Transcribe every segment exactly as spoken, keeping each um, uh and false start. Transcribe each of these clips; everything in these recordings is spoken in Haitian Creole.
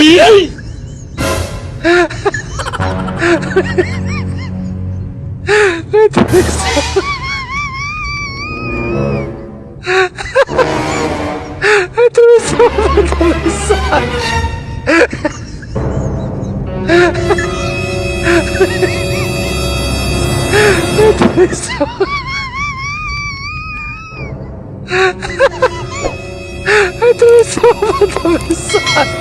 Mwen twouve sa. Mwen twouve sa yon mesaj. Mwen twouve sa. Mwen twouve sa yon mesaj.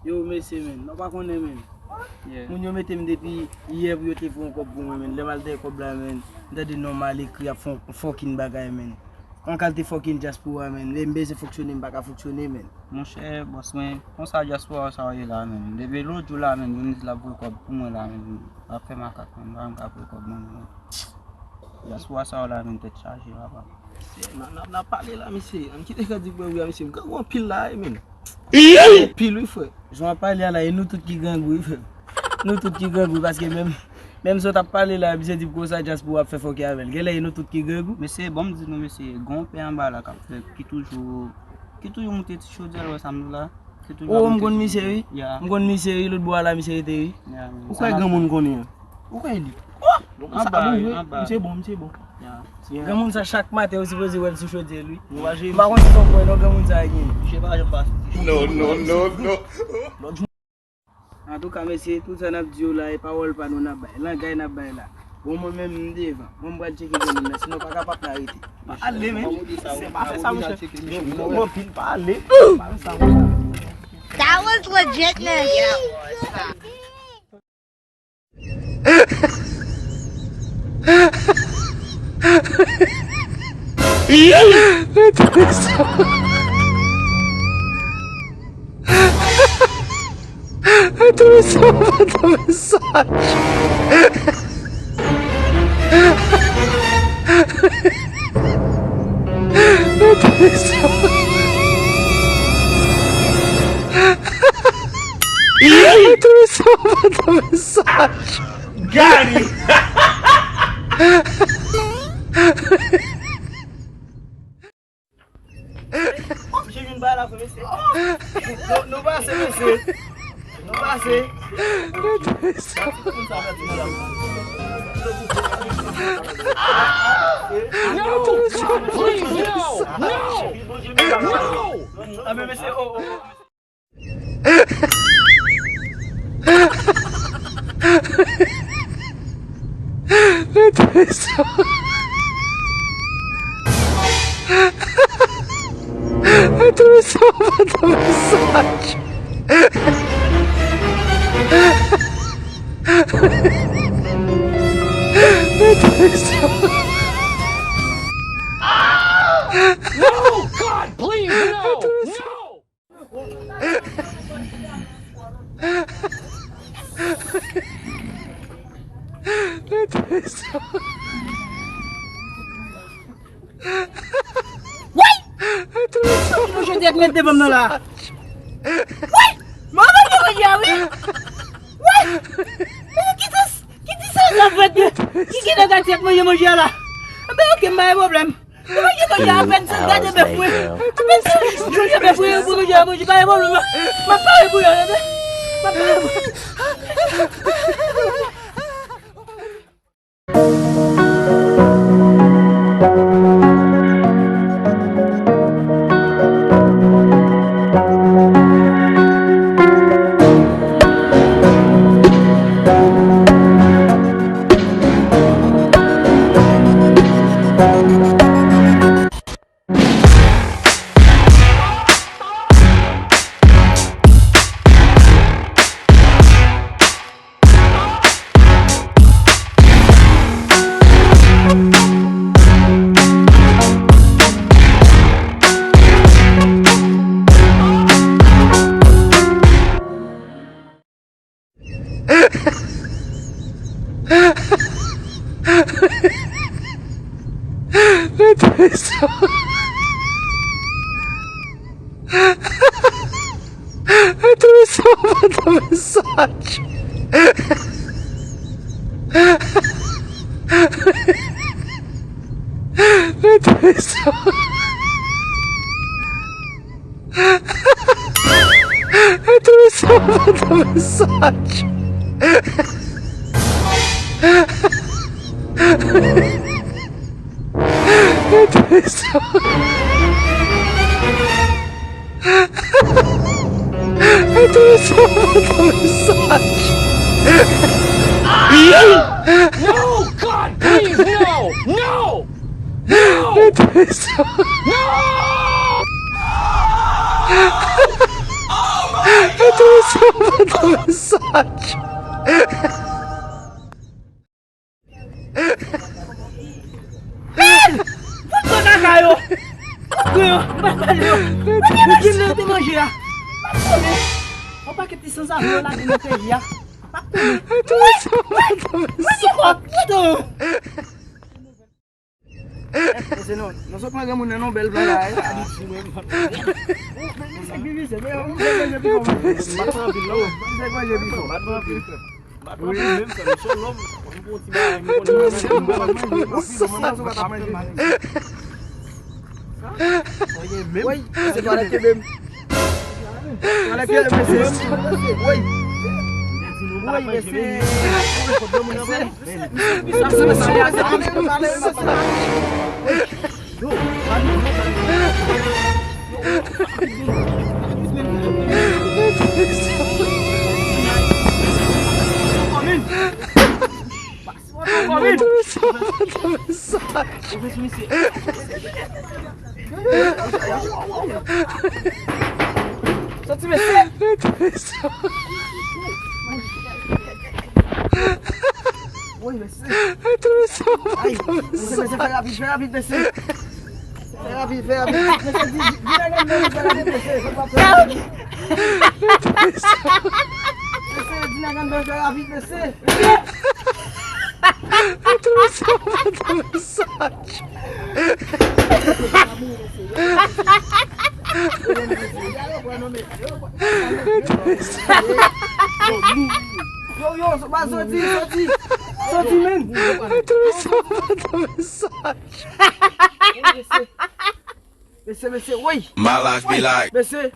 Yo, mesye, men, nou pa konnen, men. Yeah. Moun yo mete m depi yè pou yo te voye yon kòb pou mwen, men. Lè m al dèyè kòb la, men, m tande non m al ekri ap fè yon fucking bagay, men. Yon kalite fucking dyaspora, men. Lè m bezwen fonksyone, m pa ka fonksyone, men. Monchè, bòs mwen, konsa dyaspora sa yo ye la, men. Depi lòt jou la, men, yo di l ap voye kòb pou mwen la, men. L ap fè makak, men. M pa menm ka voye kòb, men. Dyaspora sa yo la, men, tèt chaje, papa. N ap, n ap, n ap pale la, mesye. Ann kite kè di bwè wi a, mesye. M grangou anpil la, wi, men. Anpil, wi, frè. Jan w ap pale a la, e nou tout ki grangou, wi, frè. Nou tout ki grangou, paske menm, menm sa w t ap pale la, misye di pou konsa dyaspora ap fè fòkè avè l. Genlè e nou tout ki grangou. Mesye, bon, m di nou, mesye, gen yon pè anba la k ap fè, ki toujou, ki toujou moute ti chodyè, w wè sa m di w la. Ki toujou ap moute ti chodyè. Oh, m konn misye, wi. Yeah. M konn misye, wi, lòt bò a la, misye rete, wi. Yeah, men. Ou kwè granmoun konnen an? Ou kwè li? Oh! Anba, wi, anba. Misye bon, misye bon. Yeah. Granmoun sa, chak maten, ou sipoze wè l sou chodyè l, wi. M pa konn si se yon pwen non granmoun sa a gen. Misye pa janm pase. No, no, no, no. Antouka, mesye, tout sa n ap di yo la, e pawòl pa nou n ap bay. Langay n ap bay la. Bon, mwen menm, m devan. Mwen, m pral tcheke granmoun nan, sinon pa ka p ap la rete. Pa ale, men. Se pa fè sa, monchè. Granmoun anpil, pa ale. Pa fè sa, monchè. That was legitness. Mwen twouve sa. Mwen twouve sa yon mesaj. Mwen twouve sa. Mwen twouve sa yon mesaj. Gary! Oh, misye vin bay la, mesye. Oh! Nou, nou pase, mesye. Nou pase. No! Please, no! No! No! Ah, men, mesye, oh, oh. Mwen twouve sa. Mwen twouve sa yon mesaj. Mwen twouve sa. No, God, please, no, no! Woy! Ki manje w te ap met devan m nan la? Woy! Mwen pa manje manje a, wi! Woy! Ki ti, ki ti sa sa fèt, ki gen nan katye ap manje manje a la? Enben, oke, m pa gen pwoblèm. Mwen gen manje apèn si m gade bèf mwen. Apèn si m gade bèf mwen, mwen manje a manje, pa gen pwoblèm. M ap pare pou yo, tande. M ap pare pou yo. Mwen twouve sa. Mwen twouve sa yon mesaj. Enteresan, enteresan. Enteresan. Enteresan, enteresan. No! God, please, no! No! No! Enteresan. No! Oh my God! Enteresan, enteresan. Fout mwen kaka yo! Fout mwen yo! Bay bal yo! Bay bal yo te manje a! Yon pakèt ti sanzave yo lage nan peyi a! Mwen se kòb! Mwen se kòb! Mesye, nou, nou sot pran granmoun nan non bèl plan la, eh. Misye ki visye, men yon misye manje pi fò, man. Misye manje pi fò. Wi. Menm sa, misye lòm, mwen gon ti bagay, mwen gon ti bagay. Wi, se pa la ke menm. Twalèt yo, mesye. Woy. Woy, mesye. Mesye. Mesye. Soti, mesye. Woy, mesye. Ay, mesye, mesye, fè rapid, fè rapid, mesye. Fè rapid, fè rapid. Mesye, di, di, di nèg an nan, fè rapid, mesye. Fè rapid. Mesye, di nèg an nan, fè rapid, mesye. Yo, yo, pa soti, soti. Soti, men. Mesye, mesye, woy. My life be like. Mesye.